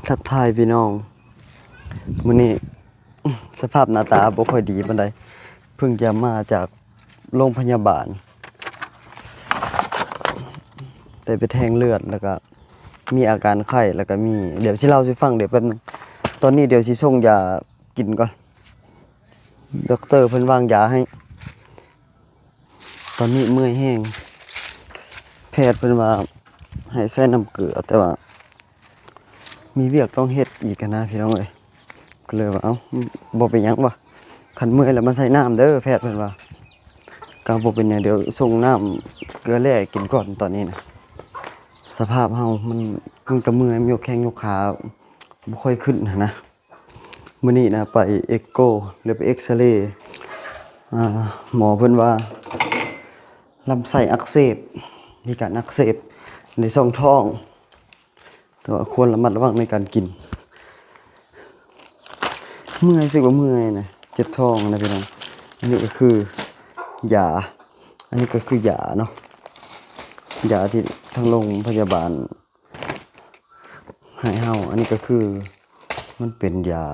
ທັກທາຍພີ່ນ້ອງ, ມື້ນີ້ສະພາບໜ້າຕາບໍ່ຄ່ອຍດີປານໃດ, ເພິ່ງຈະມາຈາກໂລງພະຍາບານ ໄດ້ໄປແທງເລືອດ ແລ້ວກະມີອາການໄຂ້ ແລ້ວກະມີ ດຽວຊິເລົ່າສູ່ຟັງ ດຽວແປັບໜຶ່ງ. ຕອນນີ້ດຽວຊິສົ່ງຢາກິນກ່ອນ, ດັອກເຕີເພິ່ນວາງຢາໃຫ້. ຕອນນີ້ເມື່ອຍແຮງ, ແພດເພິ່ນວ່າໃຫ້ໃສ່ນ້ຳເກືອ ແຕ່ວ່າມີວຽກຕ້ອງເຮັດອີກຫັ້ນນະພີ່ນ້ອງເອີຍ, ກໍເລີຍວ່າ ເອົ້າ ບໍ່ເປັນຫຍັງວະ, ຄັນເມື່ອຍແລ້ວມາໃສ່ນ້ຳເດີ ແພດເພິ່ນວ່າ. ກໍບໍ່ເປັນຫຍັງ, ດຽວສົ່ງນ້ຳເກືອແລ່ກິນກ່ອນ. ຕອນນີ້ນະ ສະພາບເຮົາມັນ ມັນກໍເມື່ອຍ, ຍົກແຂ້ງຍົກຂາບໍ່ຄ່ອຍຂຶ້ນຫັ້ນນະ. ມື້ນີ້ນະ ໄປເອັກໂກ ຫຼືໄປເອັກຊະເລ, ອ່າ ໝໍເພິ່ນວ່າລຳໄສ້ອັກເສບ, ມີການອັກເສບໃນຊ່ອງທ້ອງ, ແຕ່ວ່າຄວນລະມັດລະວັງໃນການກິນ. ເມື່ອຍ, ຮູ້ສຶກວ່າເມື່ອຍນະ, ເຈັບທ້ອງນະພີ່ນ້ອງ. ອັນນີ້ກໍຄືຢາ, ອັນນີ້ກໍຄືຢາເນາະ, ຢາທີ່ທາງໂລງພະຍາບານ ໃຫ້ເຮົາ. ອັນນີ້ກໍຄືມັນເປັນຢາ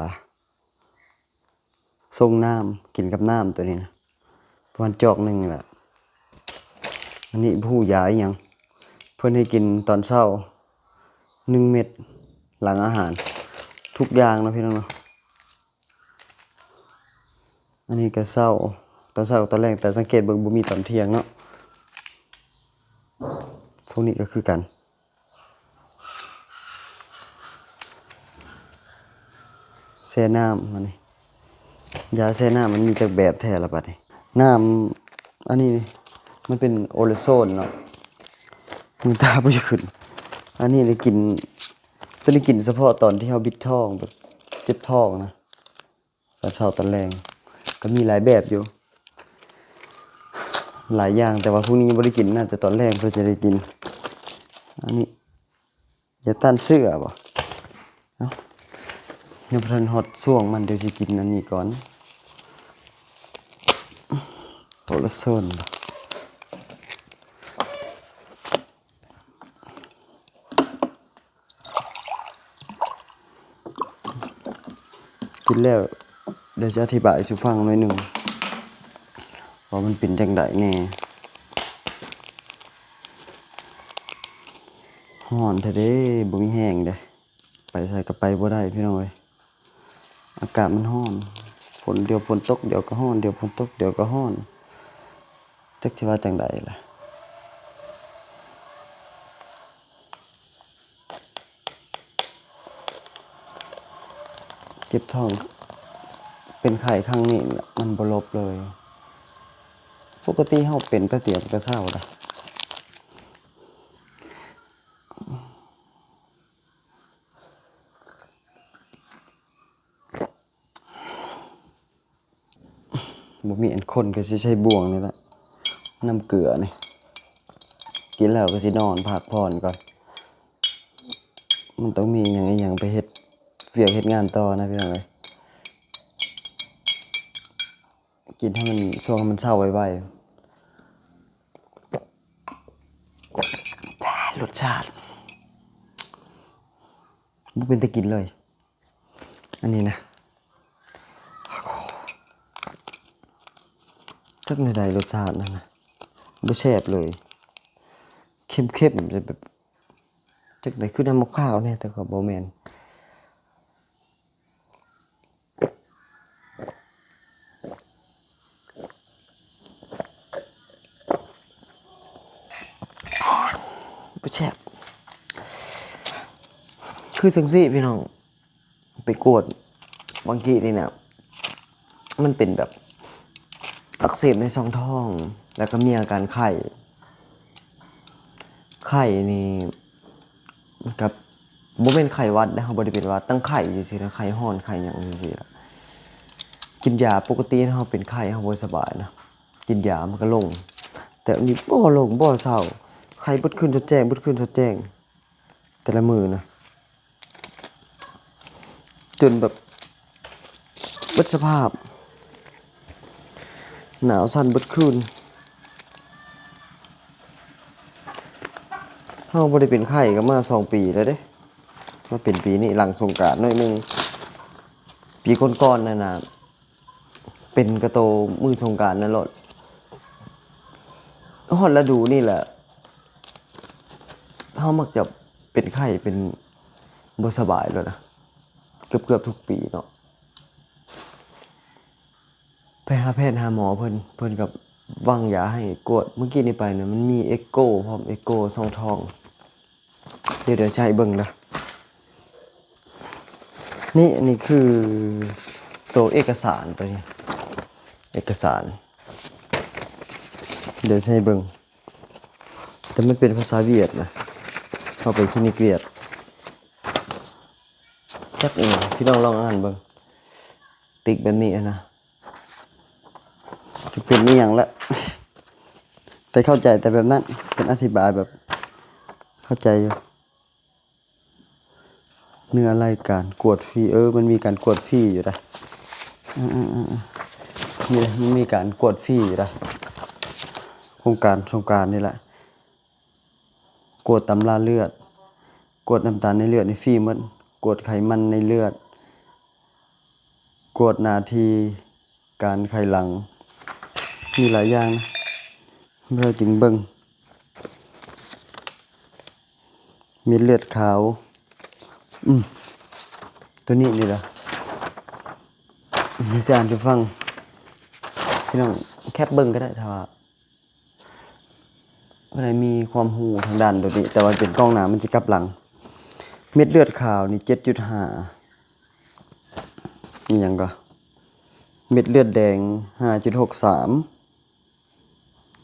ຊົງນ້ຳ, ກິນກັບນ້ຳໂຕນີ້ນະ, ປະມານຈອກໜຶ່ງນີ້ແຫຼະ. ອັນນີ້ບໍ່ຮູ້ຢາອີ່ຫຍັງ, ເພິ່ນໃຫ້ກິນຕອນເຊົ້າໜຶ່ງເມັດ ຫຼັງອາຫານ, ທຸກຢ່າງເນາະພີ່ນ້ອງເນາະ. ອັນນີ້ກໍເຊົ້າ, ຕອນເຊົ້າກັບຕອນແລງ, ແຕ່ສັງເກດເບິ່ງບໍ່ມີຕອນທ່ຽງເນາະ. ພວກນີ້ກໍຄືກັນ. ແຊ່ນ້ຳ ອັນນີ້ ຢາແຊ່ນ້ຳມັນມີຈັກແບບແທ້ລະບັດນີ້? ນ້ຳອັນນີ້ມັນເປັນໂອລາໂຊນເນາະ, ມືຕາບໍ່ຢາກຂຶ້ນ. ອັນນີ້ໄດ້ກິນ, ຕົວນີ້ກິນສະເພາະຕອນທີ່ເຮົາບິດທ້ອງ, ແບບເຈັບທ້ອງນະ. ຕອນເຊົ້າຕອນແລງກໍມີຫຼາຍແບບຢູ່ ຫຼາຍຢ່າງ, ແຕ່ວ່າພວກນີ້ຍັງບໍ່ໄດ້ກິນ, ໜ້າຈະຕອນແລງເພິ່ນຈະໄດ້ກິນ. ອັນນີ້ຢາຕ້ານເຊື້ອບໍ? ເອົ້າ ຍັງບໍ່ທັນຮອດຊ່ວງມັນ, ດຽວຊິກິນອັນນີ້ກ່ອນ. ໂອລາໂຊນບໍ? ກິນແລ້ວ ດຽວຈະອະທິບາຍສູ່ຟັງໜ້ອຍໜຶ່ງ ວ່າມັນເປັນຈັ່ງໃດແດ່. ຮ້ອນແທ້ເດ້, ບໍ່ມີແຮງເດ້, ໄປໃສກໍໄປບໍ່ໄດ້ພີ່ນ້ອງເອີຍ. ອາກາດມັນຮ້ອນ, ຝົນ, ດຽວຝົນຕົກ, ດຽວກໍຮ້ອນ, ດຽວຝົນຕົກ, ດຽວກໍຮ້ອນ, ຈັກຊິວ່າຈັ່ງໃດລະ. ເຈັບທ້ອງ ເປັນໄຂ້ຄັ້ງນີ້ແຫຼະ ມັນບໍ່ຫຼົບເລີຍ. ປົກກະຕິເຮົາເປັນແປັບດຽວມັນກໍເຊົາລະ. ບໍ່ມີອັນຄົນກໍຊິໃຊ້ບ່ວງນີ້ແຫຼະ ນ້ຳເກືອນີ້. ກິນແລ້ວກໍຊິນອນພັກຜ່ອນກ່ອນ. ມັນຕ້ອງມີຫຍັງອີຫຍັງໄປເຮັດວຽກເຮັດງານຕໍ່ນະ ພີ່ນ້ອງເອີຍ. ກິນໃຫ້ມັນ ຊ່ວງໃຫ້ມັນເຊົາໄວໆ. ລົດຊາດ ບໍ່ເປັນຕາກິນເລີຍ ອັນນີ້ນະ. ຈັກແນວໃດລົດຊາດນັ້ນນະ ບໍ່ແຊບເລີຍ. ເຄັມໆ ແບບ ຈັກໃດ ຄືນ້ຳໝາກພ້າວແດ່ ແຕ່ກໍບໍ່ແມ່ນ. ບໍ່ແຊບ ຄືຈັ່ງຊີ້ພີ່ນ້ອງ. ໄປກວດບາງທີນີ້ນະ ມັນເປັນແບບອັກເສບໃນຊ່ອງທ້ອງ ແລ້ວກໍມີອາການໄຂ້. ໄຂ້ນີ້ ມັນກໍບໍ່ແມ່ນໄຂ້ຫວັດເດ້, ເຮົາບໍ່ໄດ້ເປັນຫວັດ, ຕັ້ງໄຂ້ຊື່ໆນະ, ໄຂ້ຮ້ອນ ໄຂ້ຫຍັງຊື່ໆລະ. ກິນຢາ ປົກກະຕິເຮົາເປັນໄຂ້ ເຮົາບໍ່ສະບາຍນະ, ກິນຢາມັນກໍລົງ, ແຕ່ອັນນີ້ບໍ່ລົງ ບໍ່ເຊົາ, ໄຂ້ເບິດຄືນຊົດແຈ້ງ ເບິດຄືນຊົດແຈ້ງ ແຕ່ລະມື້ນະ. ຈົນແບບເບິດສະພາບ ໜາວສັ່ນເບິດຄືນ. ເຮົາບໍ່ໄດ້ເປັນໄຂ້ກໍມາສອງປີແລ້ວເດ້, ມາເປັນປີນີ້ຫຼັງສົງການໜ້ອຍໜຶ່ງ. ປີກ່ອນໆນັ້ນນະ ເປັນກະໂຕມື້ສົງການນັ້ນໂລດ. ຮອດລະດູນີ້ແຫຼະ ເຮົາມັກຈະເປັນໄຂ້ ເປັນບໍ່ສະບາຍໂລດນະ ເກືອບໆທຸກປີເນາະ. ໄປຫາແພດຫາໝໍເພິ່ນ ເພິ່ນກໍວາງຢາໃຫ້ກວດ. ມື້ກີ້ນີ້ໄປນະ ມັນມີເອັກໂກພ້ອມ ເອັກໂກຊ່ອງທ້ອງ. ດຽວ ດຽວຈະໃຫ້ເບິ່ງເດີ. ນີ້ ອັນນີ້ຄືໂຕເອກະສານໂຕນີ້ ເອກະສານ ດຽວຈະໃຫ້ເບິ່ງ ແຕ່ມັນເປັນພາສາຫວຽດນະ. ເຮົາໄປຄລີນິກຫວຽດ ຈັກອີ່ຫຍັງ ພີ່ນ້ອງລອງອ່ານເບິ່ງ ຕິກແບບນີ້ຫັ້ນນະ. ຈະເປັນອີ່ຫຍັງລະ ແຕ່ເຂົ້າໃຈແຕ່ແບບນັ້ນ ເພິ່ນອະທິບາຍແບບເຂົ້າໃຈຢູ່. ເນື້ອລາຍການກວດຟຣີ ເອີ ມັນມີການກວດຟຣີຢູ່ໃດ໋. ເອີໆໆໆ ນີ້ແຫຼະ ມັນມີການກວດຟຣີຢູ່ໃດ໋ ໂຄງການສົງການນີ້ແຫຼະ. ກວດຕຳລາເລືອດ ກວດນ້ຳຕານໃນເລືອດນີ້ຟຣີໝົດ ກວດໄຂມັນໃນເລືອດ ກວດໜ້າທີ່ການໄຂຫຼັງ ມີຫຼາຍຢ່າງນະ ເຮົາຈຶ່ງເບິ່ງ ເມັດເລືອດຂາວ ອືມ ໂຕນີ້ນີ້ລະ ດຽວຊິອ່ານສູ່ຟັງ ພີ່ນ້ອງແຄບເບິ່ງກໍໄດ້ ຖ້າວ່າ ຜູ້ໃດມີຄວາມຮູ້ທາງດ້ານໂດຍນີ້ ແຕ່ວ່າເປັນກ້ອງໜ້າມັນຈະກັບຫຼັງ. ເມັດເລືອດຂາວນີ້ເຈັດຈຸດຫ້າ ອີ່ຫຍັງກໍ ເມັດເລືອດແດງຫ້າຈຸດຫົກສາມ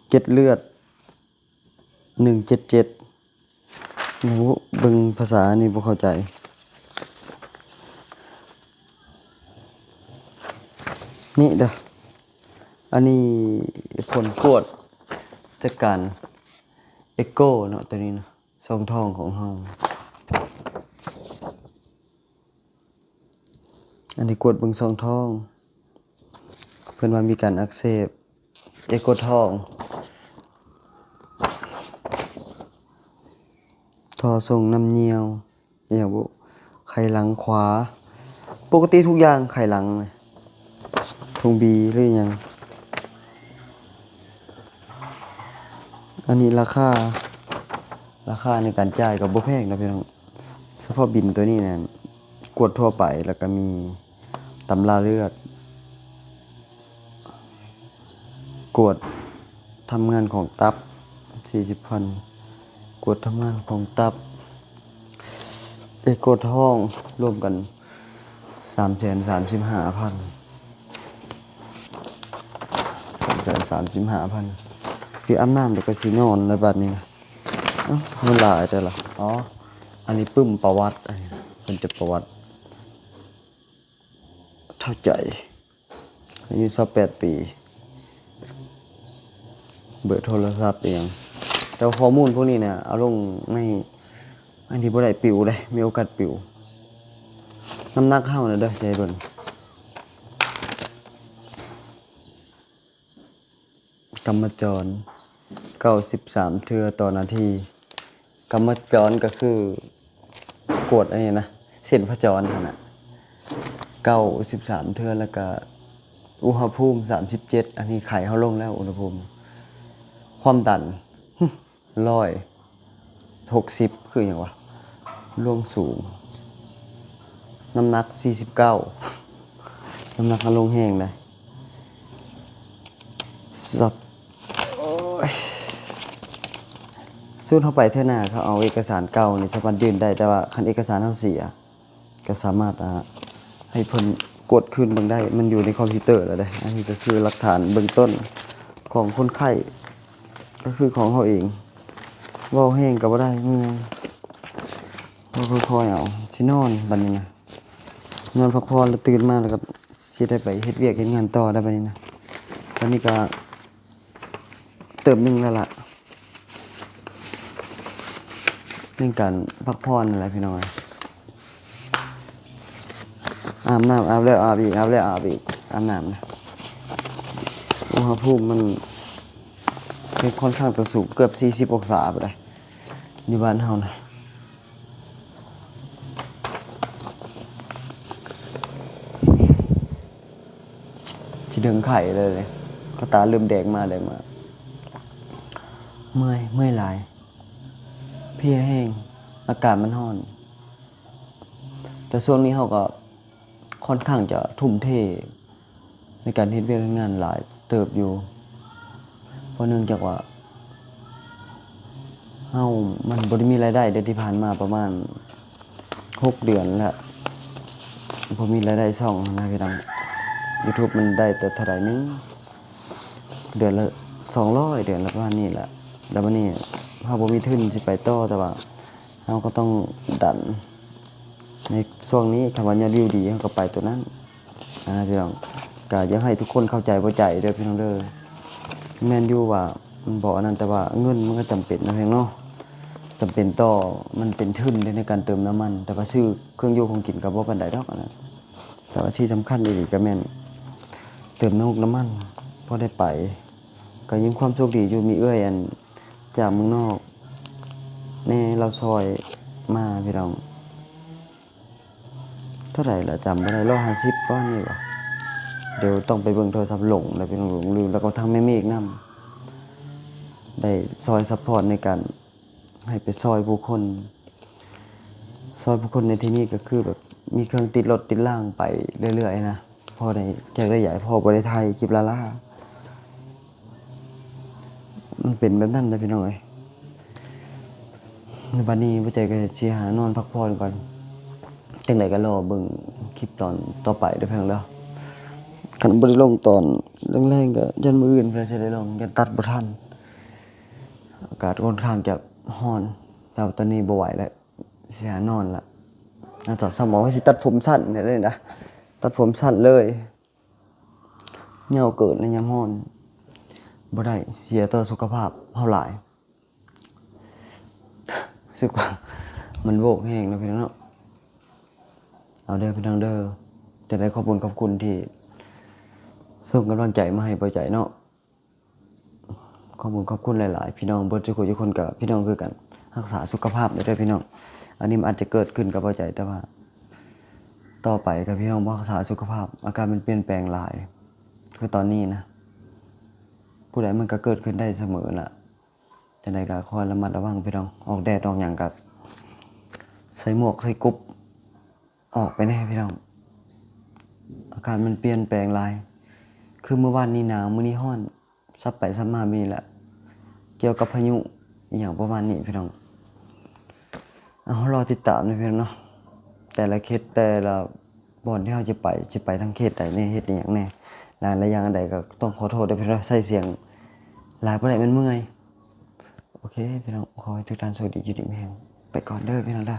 ເກັດເລືອດໜຶ່ງເຈັດເຈັດ ຫຍັງບຸ ເບິ່ງພາສານີ້ບໍ່ເຂົ້າໃຈ. ນີ້ເດີ ອັນນີ້ຜົນກວດຈາກການເອັກໂກເນາະ ໂຕນີ້ເນາະ ຊ່ອງທ້ອງຂອງເຮົາ. ອັນນີ້ກວດເບິ່ງຊ່ອງທ້ອງ ເພິ່ນວ່າມີການອັກເສບ ເອັກໂກທ້ອງ ທໍ່ສົ່ງນ້ຳຍ່ຽວ ອີ່ຫຍັງບຸ ໄຂຫຼັງຂວາ ປົກກະຕິທຸກຢ່າງ ໄຂຫຼັງ ຖົງບີ ຫຼືຫຍັງ. ອັນນີ້ລາຄາ ລາຄາໃນການຈ່າຍກໍບໍ່ແພງນະພີ່ນ້ອງ ສະເພາະບິນໂຕນີ້ນະ ກວດທົ່ວໄປ ແລ້ວກໍມີຕຳລາເລືອດ ກວດທຳງານຂອງຕັບສີ່ສິບພັນ ກວດທຳງານຂອງຕັບ ເອັກໂກທ້ອງ ລວມກັນສາມແສນສາມສິບຫ້າພັນ ສາມແສນສາມສິບຫ້າພັນ. ຄືອາບນ້ຳແລ້ວກໍຊິນອນແລ້ວບາດນີ້ນະ. ເອົ້າ ມັນຫຼາຍແທ້ລະ. ອໍ ອັນນີ້ປຶ້ມປະຫວັດ ອັນນີ້ເພິ່ນຈະປະຫວັດ ເທົ່າໃຈ ອາຍຸຊາວແປດປີ ເບີໂທລະສັບອີ່ຫຍັງ ແຕ່ວ່າຂໍ້ມູນພວກນີ້ນະ ເອົາລົງໃນອັນນີ້ບໍ່ໄດ້ ປິວເດ້ ມີໂອກາດປິວ. ນ້ຳໜັກເຮົານະເດີ ຊິໃຫ້ເບິ່ງ ກຳມະຈອນເກົ້າສິບສາມເທື່ອຕໍ່ນາທີ. ກຳມະຈອນກໍຄືກວດອັນນີ້ນະ ເສັ້ນພະຈອນຫັ້ນນະ ເກົ້າສິບສາມເທື່ອ ແລ້ວກະອຸນຫະພູມສາມສິບເຈັດ. ອັນນີ້ໄຂ້ເຮົາລົງແລ້ວ ອຸນຫະພູມ. ຄວາມດັນ ຮ້ອຍຫົກສິບ ຄືຫຍັງວະ ລວງສູງ. ນ້ຳໜັກສີ່ສິບເກົ້າ ນ້ຳໜັກເຮົາລົງແຮງໃດ໋. ສັບ ໂອ້ຍ ສົມມຸດເຮົາໄປເທື່ອໜ້າ ເຂົາເອົາເອກະສານເກົ່ານີ້ສາມາດຍື່ນໄດ້ ແຕ່ວ່າຄັນເອກະສານເຮົາເສຍ ກໍສາມາດ ອ່າ ໃຫ້ເພິ່ນກວດຄືນເບິ່ງໄດ້ ມັນຢູ່ໃນຄອມພິວເຕີແລ້ວເດ້. ອັນນີ້ກໍຄືຫຼັກຖານເບື້ອງຕົ້ນຂອງຄົນໄຂ້ ກໍຄືຂອງເຮົາເອງ. ເວົ້າແຮງກໍບໍ່ໄດ້ ເມື່ອຍ ເວົ້າຄ່ອຍໆເອົາ. ຊິນອນບັດນີ້ນະ ນອນພັກຜ່ອນ ແລ້ວຕື່ນມາແລ້ວກໍຊິໄດ້ໄປເຮັດວຽກເຮັດງານຕໍ່ໄດ້ບັດນີ້ນະ. ຕອນນີ້ກໍເຕີບໜຶ່ງແລ້ວລະ ເລື່ອງການພັກຜ່ອນນັ້ນແຫຼະພີ່ນ້ອງ. ອາບນ້ຳ ອາບແລ້ວອາບອີກ ອາບແລ້ວອາບອີກ ອາບນ້ຳນະ. ອຸນຫະພູມມັນ ເປັນ ຄ່ອນຂ້າງຈະສູງ ເກືອບສີ່ສິບອົງສາພຸ້ນໃດ໋ ຢູ່ບ້ານເຮົານະ. ຊິເຖິງໄຂ້ແລ້ວເດ້ ຂາວຕາເລີ່ມແດງມາ ແດງມາ ເມື່ອຍ ເມື່ອຍຫຼາຍ ເພຍແຮງ ອາກາດມັນຮ້ອນ ແຕ່ຊ່ວງນີ້ເຮົາກໍຄ່ອນຂ້າງຈະທຸ່ມເທໃນການເຮັດວຽກເຮັດງານຫຼາຍເຕີບຢູ່ ເພາະເນື່ອງຈາກວ່າເຮົາ ມັນບໍ່ໄດ້ມີລາຍໄດ້ເດ້ ທີ່ຜ່ານມາປະມານ ຫົກເດືອນແລ້ວ ບໍ່ມີລາຍໄດ້ຊ່ອງຫັ້ນນະພີ່ນ້ອງ ຢູທູບມັນໄດ້ແຕ່ເທົ່າໃດໜຶ່ງ ເດືອນລະສອງຮ້ອຍ ເດືອນລະປະມານນີ້ແຫຼະ ແລ້ວບາດນີ້ເຮົາບໍ່ມີທຶນຊິໄປຕໍ່ ແຕ່ວ່າເຮົາກໍຕ້ອງດັນ ໃນຊ່ວງນີ້ ຄັນວ່າຍອດວິວດີ ເຮົາກໍໄປຕົວນັ້ນ ອ່າ ພີ່ນ້ອງ ກໍຢາກໃຫ້ທຸກຄົນເຂົ້າໃຈບໍ່ໃຈເດີພີ່ນ້ອງເດີ ແມ່ນຢູ່ວ່າມັນບໍ່ອັນນັ້ນ ແຕ່ວ່າເງິນມັນກໍຈຳເປັນເນາະ ພີ່ນ້ອງເນາະ ຈຳເປັນຕໍ່ ມັນເປັນທຶນເດ້ໃນການເຕີມນ້ຳມັນ ແຕ່ວ່າຊື້ເຄື່ອງຢູ່ຂອງກິນກໍບໍ່ປານໃດດອກອັນນັ້ນ ແຕ່ວ່າທີ່ສຳຄັນອີ່ຫຼີກໍແມ່ນເຕີມນ້ຳມັນ ພໍໄດ້ໄປ ກໍຍັງຄວາມໂຊກດີຢູ່ ມີເອື້ອຍອັນຈາກເມືອງນອກແດ່ ລາວຊ່ອຍມາພີ່ນ້ອງ ເທົ່າໃດລະ ຈຳບໍ່ໄດ້ ຮ້ອຍຫ້າສິບປະມານນີ້ຫວາ ດຽວຕ້ອງໄປເບິ່ງໂທລະສັບຫຼົງແລ້ວພີ່ນ້ອງ ຫຼົງລືມ ແລ້ວກໍທັງແມ່ເມກນຳ ໄດ້ຊ່ອຍຊັບພອດໃນການໃຫ້ໄປຊ່ອຍຜູ້ຄົນ ຊ່ອຍຜູ້ຄົນໃນທີ່ນີ້ກໍຄືແບບມີເຄື່ອງຕິດລົດຕິດລາງໄປເລື້ອຍໆນະ ພໍໄດ້ແຈກໄດ້ຢາຍ ພໍບໍ່ໄດ້ຖ່າຍຄລິບລ້າໆ ມັນເປັນແບບນັ້ນນະພີ່ນ້ອງເອີຍ ແລ້ວບາດນີ້ບໍ່ໃຈກໍຊິຫານອນພັກຜ່ອນກ່ອນ ຈັ່ງໃດກໍລໍເບິ່ງຄລິບຕອນຕໍ່ໄປເດີພີ່ນ້ອງເດີ ຄັນບໍ່ໄດ້ລົງຕອນແລງໆ ກໍຢ້ານມື້ອື່ນເພື່ອຊິໄດ້ລົງ ຢ້ານຕັດບໍ່ທັນ ອາກາດຄ່ອນຂ້າງຈະຮ້ອນ ແຕ່ວ່າຕອນນີ້ບໍ່ໄຫວແລ້ວ ຊິຫານອນລະ ນະ ຕອນເຊົ້າໝໍວ່າຊິຕັດຜົມສັ້ນແນວໃດນະ ຕັດຜົມສັ້ນເລີຍ ຍາວເກີນໃນຍາມຮ້ອນ ບໍ່ໄດ້ ເສຍຕໍ່ສຸຂະພາບເຮົາຫຼາຍ ຮູ້ສຶກວ່າມັນໂວກແຮງເນາະພີ່ນ້ອງເນາະ ເອົາເດີພີ່ນ້ອງເດີ ຈະໄດ້ຂອບຄຸນຂອບຄຸນທີ່ສົ່ງກຳລັງໃຈມາໃຫ້ບໍ່ໃຈເນາະ ຂອບຄຸນຂອບຄຸນຫຼາຍໆ ພີ່ນ້ອງເບິດທຸກຜູ້ທຸກຄົນ ກໍພີ່ນ້ອງຄືກັນ ຮັກສາສຸຂະພາບເດີພີ່ນ້ອງ ອັນນີ້ມັນອາດຈະເກີດຂຶ້ນກັບບໍ່ໃຈ ແຕ່ວ່າຕໍ່ໄປກໍພີ່ນ້ອງບໍ່ຮັກສາສຸຂະພາບ ອາກາດມັນປ່ຽນແປງຫຼາຍ ຄືຕອນນີ້ນະ ຜູ້ໃດມັນກໍເກີດຂຶ້ນໄດ້ສະເໝີລະ ຈັ່ງໃດກໍຄອຍລະມັດລະວັງພີ່ນ້ອງ ອອກແດດອອກຫຍັງກໍໃສ່ໝວກໃສ່ກົບ ອອກໄປແດ່ພີ່ນ້ອງ ອາກາດມັນປ່ຽນແປງຫຼາຍ ຄືມື້ວານນີ້ໜາວ ມື້ນີ້ຮ້ອນ ສັບໄປສັບມາແບບນີ້ແຫຼະ ກ່ຽວກັບພາຍຸອີ່ຫຍັງປະມານນີ້ພີ່ນ້ອງ ເອົາ ລໍຕິດຕາມເດີພີ່ນ້ອງເນາະ ແຕ່ລະເຂດ ແຕ່ລະບ່ອນທີ່ເຮົາຈະໄປ ຊິໄປທາງເຂດໃດແດ່ ເຮັດອີ່ຫຍັງແດ່ ຫຼາຍໆຢ່າງອັນໃດ ກໍຕ້ອງຂໍໂທດເດີພີ່ນ້ອງ ໃຊ້ສຽງຫຼາຍບໍ່ໄດ້ ມັນເມື່ອຍ ໂອເຄພີ່ນ້ອງ ຂໍໃຫ້ທຸກທ່ານໂຊກດີ ຢູ່ດີມີແຮງ ໄປກ່ອນເດີພີ່ນ້ອງເດີ.